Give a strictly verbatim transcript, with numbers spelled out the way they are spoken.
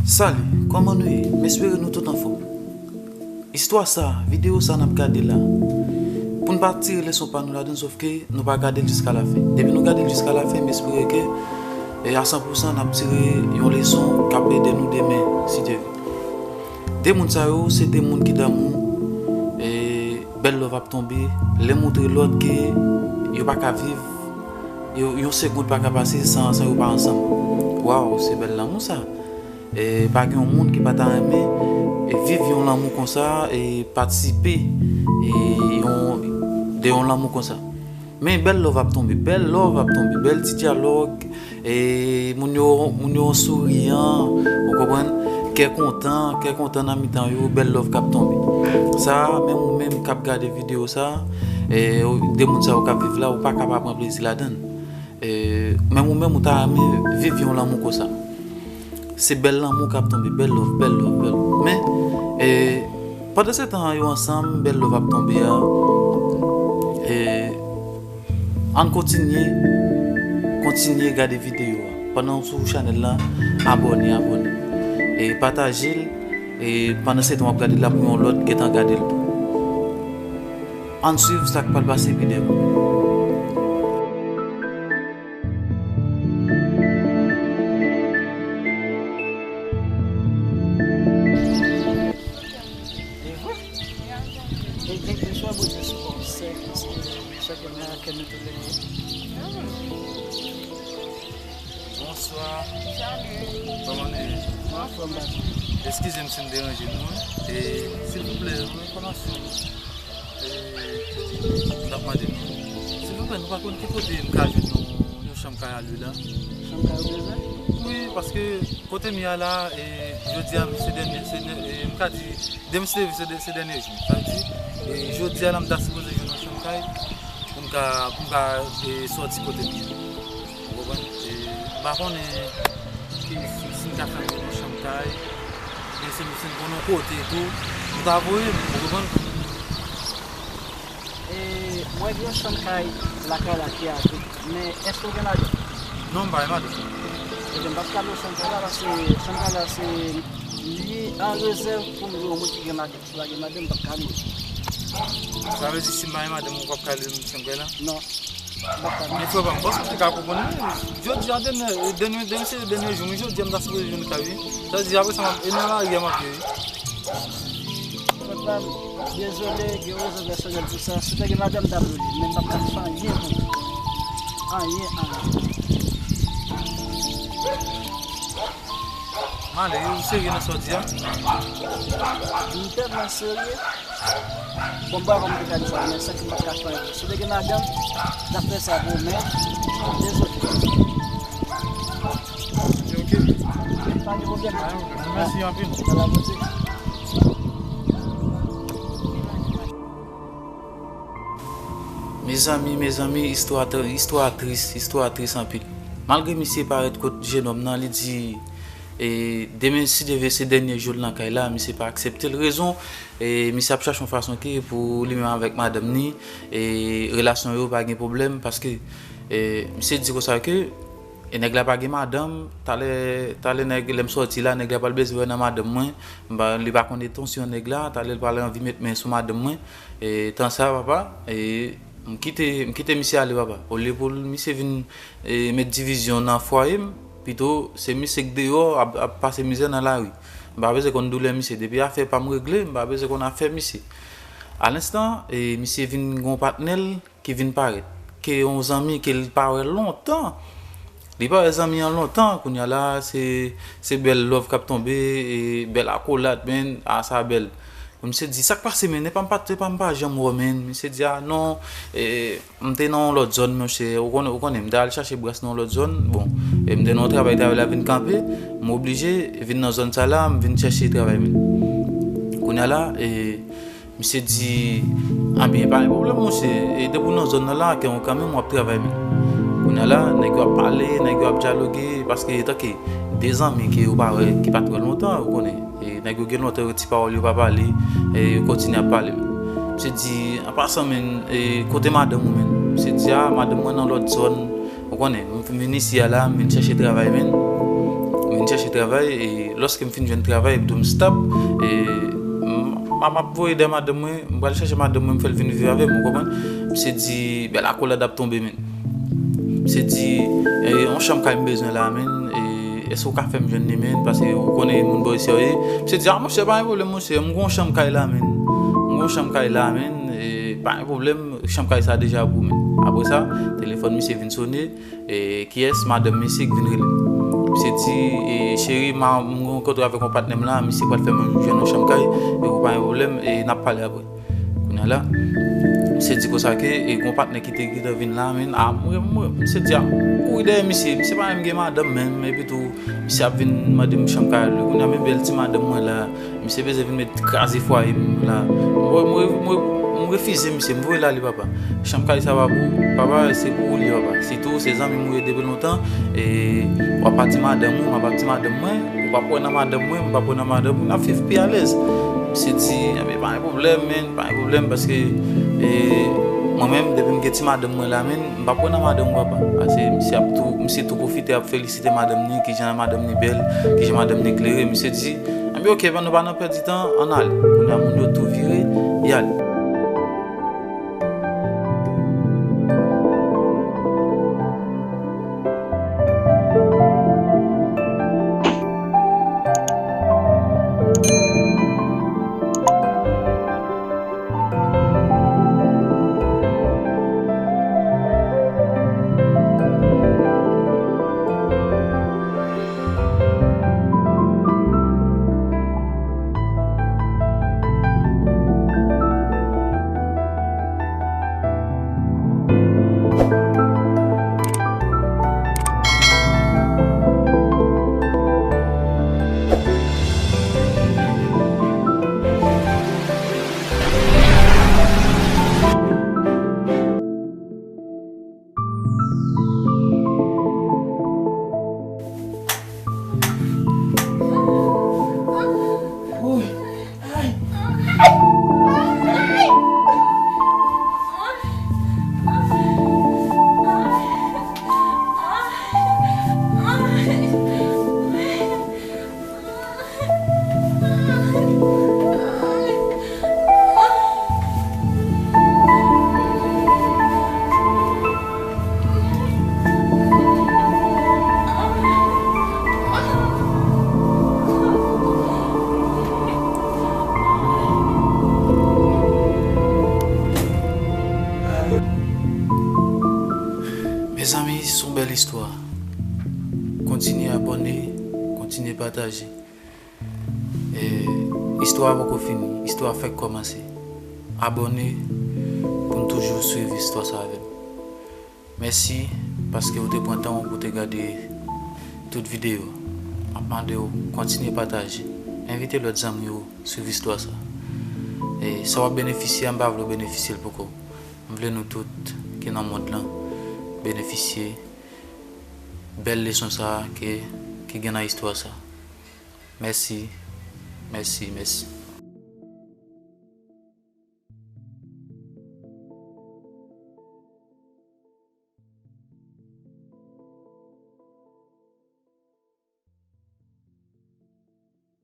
Salut, kòman nou ye? M espere nou tout anfòm. Istwa sa, videyo sa n ap gade la, pou n pa tire leson pa nou ladan l, sòf ke nou pa gade l jiska lafen. Depi nou gade l jiska lafen, m espere ke, e, a san pou san, n ap tire yon leson k ap ede nou demen, si Dye vle. De moun sa yo, se de moun ki damou, e, bèl love ap tonbe, l ap montre lòt ke yo pa ka viv, yo, yon segonn pa ka pase san, san yo pa ansanm. Waw, se bèl lanmou sa. E, pa gen yon moun ki pa ta renmen, e, viv yon lanmou konsa, e, patisipe, e, yon, de yon lanmou konsa. Men bèl love ap tonbe, bèl love ap tonbe, bèl ti dyalòg, e, moun yo, moun yo souriyan, ou konprann? Kè kontan, kè kontan nan mitan yo, bèl love k ap tonbe. Sa, menm ou menm k ap gade videyo sa, e, de moun sa yo k ap viv la, ou pa ka pa pran plezi ladan l. E, menm ou menm, ou ta renmen viv yon lanmou konsa. Se bèl lanmou k ap tonbe, bèl love, bèl love, bèl love. Men, e, pandan se tan yo ansanm, bèl love ap tonbe a, e, ann kontinye, kontinye gade videyo a. Pandan w sou chanèl la, abòne, abòne. E pataje l, e pandan se tan w ap gade l la pou yon lòt gentan gade l tou. Ann swiv sa k pral pase pi devan. E vre? E, e, e swa Bondye sou kòm sè, paske chak moun nan kè nou tou leve. Bonswa. Salut. Kòman nou ye? Anfòm, baz. Eskize m si m deranje nou, wi. E, silvouplè, yon enfòmasyon. E, m t ap mande nou. Silvouplè, nou pa konn ki kote m ka jwenn yon, yon chanm kay a lwi la? Chanm kay ou bezwen? Wi, paske kote m ye a la, e, jodi a, se dènye, se dè-, e, m ka di, demen se, se, se dènye jou. Sa vle di, e, jodi a la, m ta sipoze jwenn yon chanm kay pou m ka, pou m ka, e, sòti kote m ye. Ou konprann? E, m pa konnen ki, si, si m ka fè yon chanm kay, men si, si m konn yon kote tou, nou ta voye m, ou konprann? E, mwen gen yon chanm kay lakay la ki avèk, men èske w gen madanm? Non, m pa gen madanm. Ebyen, m p ap ka lwe chanm kay la, paske chanm kay la se li an rezèv pou m lwe yon moun ki gen madanm. Si w pa gen madanm, m p ap ka lwe. Sa vle di si m pa gen madanm, ou p ap ka lwe m chanm kay la? Non. M p ap ka lwe. Men frè pa m, panse w te ka konprann mwen. Jodi a, dènye, dènye, dènye, se dènye jou m, jodi a m ta sipoze jwenn kay, wi. Sa vle di apre sa, m ap, e nan lari a m ap ye, wi. Frè pa m, dezole, gen rezon pèsonèl pou sa. Si w te gen madanm, m t ap lwe li, men m p ap ka fè anyen pou ou. Anyen, anyen. Male, ou serye nan sa w di a? M tèlman serye. Bon, m pa konn ki fè m sa, men sa ki m pa t ka fè anyen. Si w te gen madanm, m t ap fè sa pou ou, men dezole. Ok, ok. Pa gen pwoblèm. Pa gen pwoblèm. Mèsi anpil. Nan la poze. Mezanmi, mezanmi, istwa tr-, istwa tris, istwa tris anpil. Malgre misye parèt kot jenòm nan, li di, e, demen, si Dye vle, se dènye jou l nan kay la, misye pa aksepte l. Rezon, e, misye ap chache yon fason ki pou li menm avèk madanm ni, e, relasyon yo pa gen pwoblèm, paske, e, misye di konsa ke, e, nèg la pa gen madanm, talè, talè nèg, lè m sòti la, nèg la pral bezwen wè nan madanm mwen, m pa, li pa konn etansyon nèg la, talè l pral anvi met men sou madanm mwen, e, tan sa, papa, e, m kite, m kite misye ale, papa. Olye pou l, misye vin, e, met divizyon nan fwaye m, pito se misye k deyò ap, ap pase mizè nan lari. M pa bezwen konn doulè misye. Depi afè pa m regle, m pa bezwen konn afè misye. Alenstan, e, misye vin gon patnè l ki vin parèt. Ke yon zanmi ke l pa wè lontan. Li pa wè zanmi an lontan. Kounye a la, se, se bèl love k ap tonbe, e, bèl akolad, men, a, sa bèl. Misye di, "Sa k pase, men? Epa m pa, epa m pa janm wè w, men." Misye di, "A, non, e, m te nan yon lòt zòn, monchè. Ou konnen, ou konnen, m te al chache bras nan yon lòt zòn. Bon, e, m te nan yon travay, travay la vin kanpe. M oblije vin nan zòn sa la, m vin chèche travay, men." Kounye a la, e, misye di, "Anben, pa gen pwoblèm, monchè. E, depi w nan zòn nan la, ke w kanmenm w ap travay, men." Kounye a la, nèg yo ap pale, nèg yo ap dyaloge, paske, tanke, de zanmi ke yo pa wè, ki pa t wè lontan, ou konnen. E, nèg yo gen lontan yo ti pawòl yo pa pale, e, yo kontinye ap pale. Misye di, "An pasan, men, e, kote madanm ou, men?" Misye di, "A, madanm mwen nan lòt zòn. Ou konnen, m vin isi a la, m vin chèche travay, men. M vin chèche travay, e lòske m fin jwenn travay, epi tou m stab, e m, m, m ap voye dèyè madanm mwen, m pral chèche madanm mwen, m fè l vin viv avè m, ou konprann? Misye di, bèl akolad ap tonbe, men. Misye di, e, yon chanm kay m bezwen la, men, e, èske w ka fè m jwenn li, men? Paske ou konnen moun bò isi yo ye. Misye di, a, monchè, pa gen pwoblèm, monchè, m gon chanm kay la, men. M gon chanm kay la, men, e, pa gen pwoblèm, chanm kay sa deja pou ou, men. Apre sa, telefòn misye vin sone, e, kiyès? Madanm misye ki vin rele m. Misye di, e, cheri, m a, m rankontre avèk yon patnè m la, misye pral fè m jwenn yon chanm kay, e ou pa gen pwoblèm, e n ap pale apre. Kounye a la, misye di konsa ke, e, gon patnè ki te gentan vin la, men, a, mwen, mwen, misye di, a, m kouri dèyè misye, misye pa menm gen madanm menm, epi tou, misye ap vin mande m chanm kay lwe. Kounye a, men bèl ti madanm mwen la, misye bezwen vin met kraze fwaye m la. Mwen, mwen, mwen, m refize misye, m voye l ale, papa. Chanm kay sa pa pou ou, papa, se pou ou li, papa. Sitou, se zanmi m ou ye depi lontan, e w ap pati madanm ou, m ap pati madanm mwen, ou p ap wè nan madanm mwen, m p ap wè nan madanm ou, n ap viv pi alèz. Misye di, enben, pa gen pwoblèm, men, pa gen pwoblèm, paske, e, mwen menm, depi m gen ti madanm mwen la, men, m p ap wè nan madanm ou, papa. Paske misye ap tou, misye tou pwofite ap felisite madanm ni, kijan madanm ni bèl, kijan madanm ni klere. Misye di, enben, oke, nou pa nan pèdi tan, ann ale. Kounye a, moun yo tou vire, y ale. Mezanmi, se yon bèl istwa. Kontinye abòne, kontinye pataje. E, istwa a poko fini, istwa a fèk kòmanse. Abòne pou n toujou swiv istwa sa avè m. Mèsi paske w te pran tan w pou w te gade tout videyo. M ap mande w kontinye pataje. Envite lòt zanmi w swiv istwa sa. E sa w ap benefisye a, m pa vle w benefisye l poko. M vle nou tout ki nan mond lan benefisye bèl leson sa a ke, ki gen nan istwa sa. Mèsi, mèsi, mèsi.